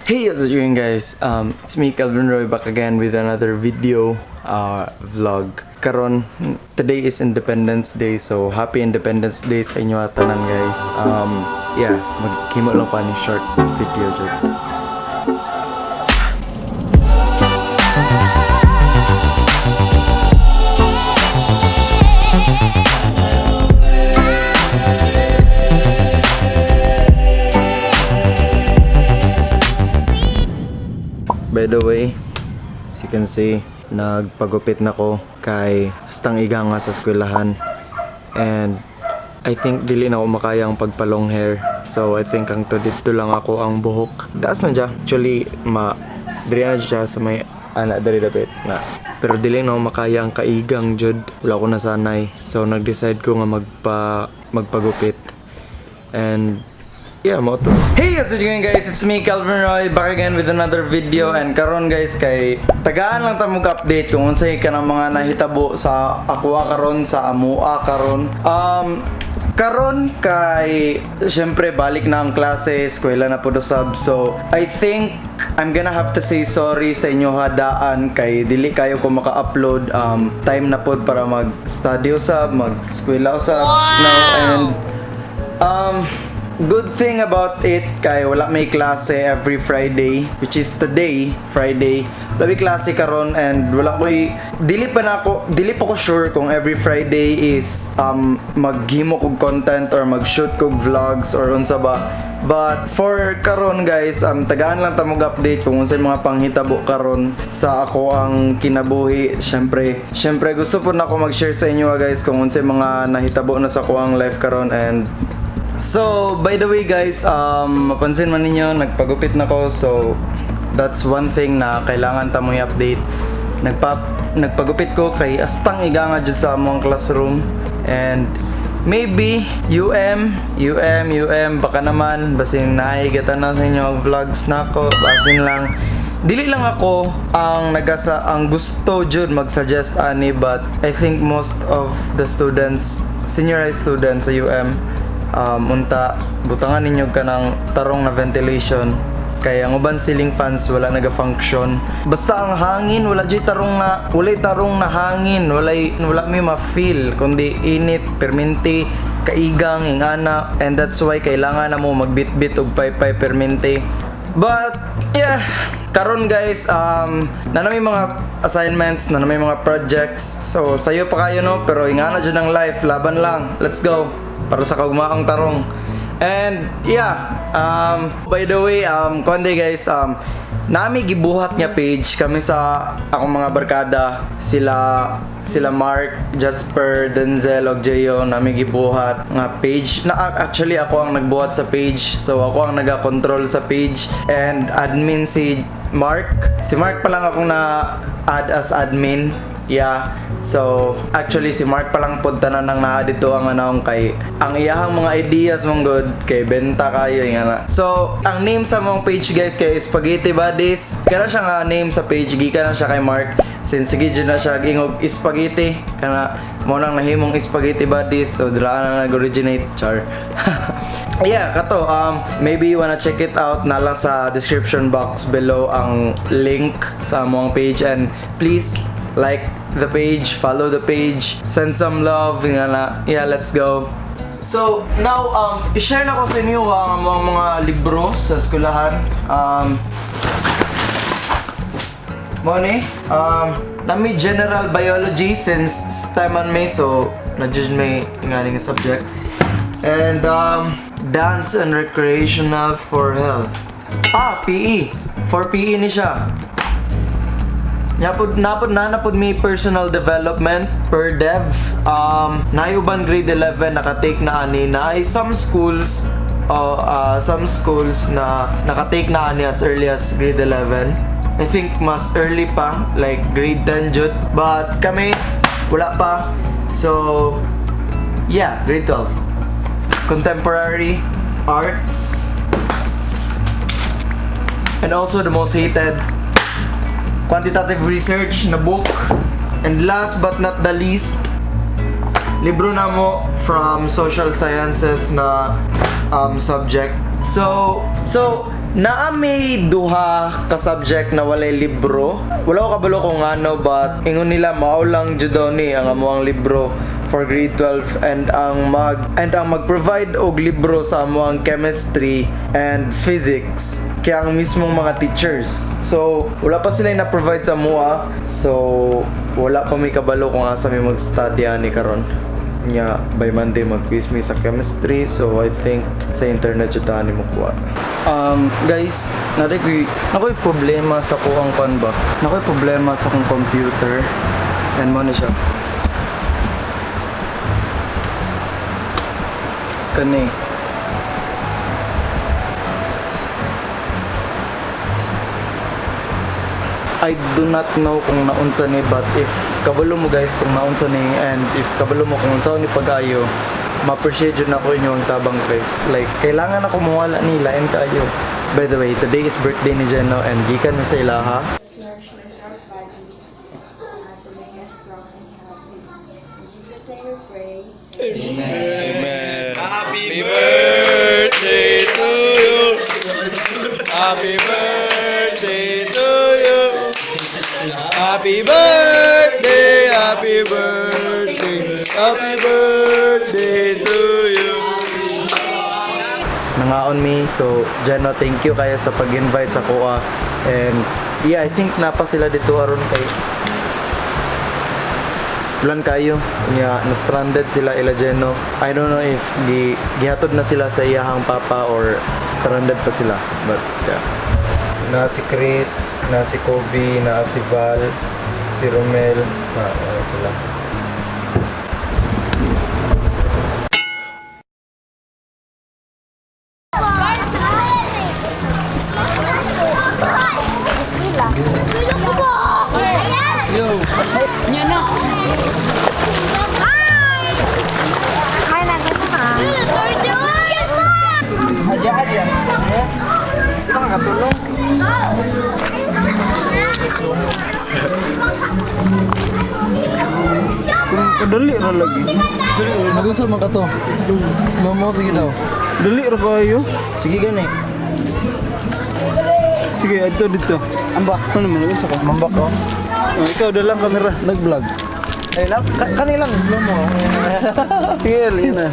Hey, how's it going, guys? It's me, Calvin Roy, back again with another video, vlog. Karon, today is Independence Day, so happy Independence Day sa inyo tanan, guys. Yeah, maghimo lang ko ani short video jud. By the way, as you can see, nagpagupit na ko kay stang iga nga sa eskwelahan. And I think dili na ako makayang pagpa-long hair. So I think ang to dito lang ako ang buhok. Daas na dya. Actually, ma diri na siya sa may ana diri dapit na. Pero dili na ako makaya ang kaigang jud. Wala ko nasanay. So nag-decide ko nga magpagupit. And yeah, mao to. Hey, how's it going, guys? It's me, Calvin Roy, back again with another video. And karon, guys, kay tagaan lang ta mo update kung unsay kanang mga nahitabo sa akoa karon, sa amua karon. Karon kay syempre balik na ang klase, eskwela na po sab. So, I think I'm gonna have to say sorry sa inyo hadaan kay dili kayo ko maka-upload, time na pod para mag-study usab, mag-eskwela usab. No, and good thing about it kay wala may klase every Friday, which is today, Friday. Wala may klase karon and wala ko'y dili pa na ako, dili pa ko sure kung every Friday is maghimo kog content or mag-shoot kog vlogs or unsa ba. But for karon, guys, tagaan lang ta mo update kung unsay mga panghitabo karon sa ako ang kinabuhi. Syempre gusto po na ako mag-share sa inyo, guys, kung unsay mga nahitabo na sa ako ang life karon. And so, by the way, guys, mapansin man ninyo, nagpagupit na ko. So, that's one thing na kailangan ta mo i-update. Nagpagupit ko kay astang iga nga jud sa among classroom. And maybe UM, UM, UM, baka naman, basin naay na sa inyo ang vlogs na ako, basin lang. Dili lang ako ang nagasa ang gusto jud mag-suggest ani, but I think most of the students, senior high students sa UM, unta butangan ninyo kanang tarong na ventilation kay ang uban ceiling fans wala naga-function. Basta ang hangin wala jud tarong na, walay tarong na hangin, walay, wala mi ma-feel kundi init perminti, kaigang ingana, and that's why kailangan na mo magbitbit og paypay perminti. But yeah, karon, guys, na may mga assignments, na may mga projects. So sayo pa kayo, no, pero ingana jud ang life, laban lang. Let's go para sa kaugmaang tarong. And yeah, by the way, konde, guys, nami gibuhat nga page kami sa akong mga barkada, sila sila Mark, Jasper, Denzel ug Jeyo, nami gibuhat nga page. Na actually ako ang nagbuhat sa page. So ako ang naga-control sa page and admin si Mark. Si Mark pa lang akong na add as admin. Yeah. So, actually si Mark pa lang pod tanan nang naa dito ang anong kay ang iyahang mga ideas mong good kay benta kayo nga na. So, ang name sa mong page, guys, kay Spaghetti Buddies. Kana siya nga name sa page gikan na siya kay Mark. Since sige jud na siya ingog spaghetti kana mo nang nahimong Spaghetti Buddies, so dira na nag-originate, char. Yeah, kato, maybe you wanna check it out na lang sa description box below ang link sa among page, and please like the page, follow the page, send some love, nga na. Yeah, let's go. So, now, i-share na ko sa inyo ang among mga libro sa eskwelahan. Mo ni, nami general biology since STEM man may, so na-judge may nga nga subject. And dance and recreational for health. Ah, PE. For PE ni siya. Napod napod na napod may personal development per dev. Naay uban grade 11 naka-take na ani na ay some schools na naka-take na ani as early as grade 11. I think mas early pa, like grade 10 jud. But kami wala pa. So yeah, grade 12. Contemporary arts. And also the most hated quantitative research na book. And last but not the least, libro na mo from social sciences na subject. So, Naa may duha ka subject na walay libro. Wala ko kabalo kung ano, but ingon nila mao lang jud daw ni ang amoang libro for grade 12 and ang mag-provide og libro sa amoang chemistry and physics kaya ang mismong mga teachers. So, wala pa sila na-provide sa amoa. So, wala pa may kabalo kung asa may mag-study ani karon. Nya, by Monday mag-quiz mi sa chemistry. So, I think sa internet jud ta ani mo kuha. Guys, nakoy problema sa kuang kan ba? Nakoy problema sa akong computer. And mo na siya. Kani. I do not know kung naunsa ni, but if kabalo mo, guys, kung naunsa ni and if kabalo mo kung unsa ni pag-ayo, ma-appreciate jud nako inyong tabang, guys. Like, kailangan ako mawala ni, lain kaayo. By the way, today is birthday ni Jeno and gikan mi sa ilaha. Nourishment our body to make us strong and healthy. In Jesus' name we pray. Amen. Happy birthday to you. Happy birthday to you. Happy birthday, happy birthday, happy birthday to you. Nangaon mi, so Jeno, thank you kayo sa pag-invite sa kuha. And yeah, I think napa sila dito aron kay ulan kayo nya, na stranded sila ila Jeno. I don't know if gihatod na sila sa iyahang papa or stranded pa sila, but yeah, na si Chris, na si Kobe, na si Val, si Romel, na sila. Yo! Hi, nandito ka. Adya, adya. Nakakatulong. Kadali ra lagi. Mag-unsa man ka to? Slow mo, sige daw. Dali ra kayo. Sige gani. Sige, adto dito. Amba, ano man unsa ka? Mambak oh. Oh, ikaw dalang kamera. Nag-vlog. Ay, lang, kanilang slow mo. Sige, na.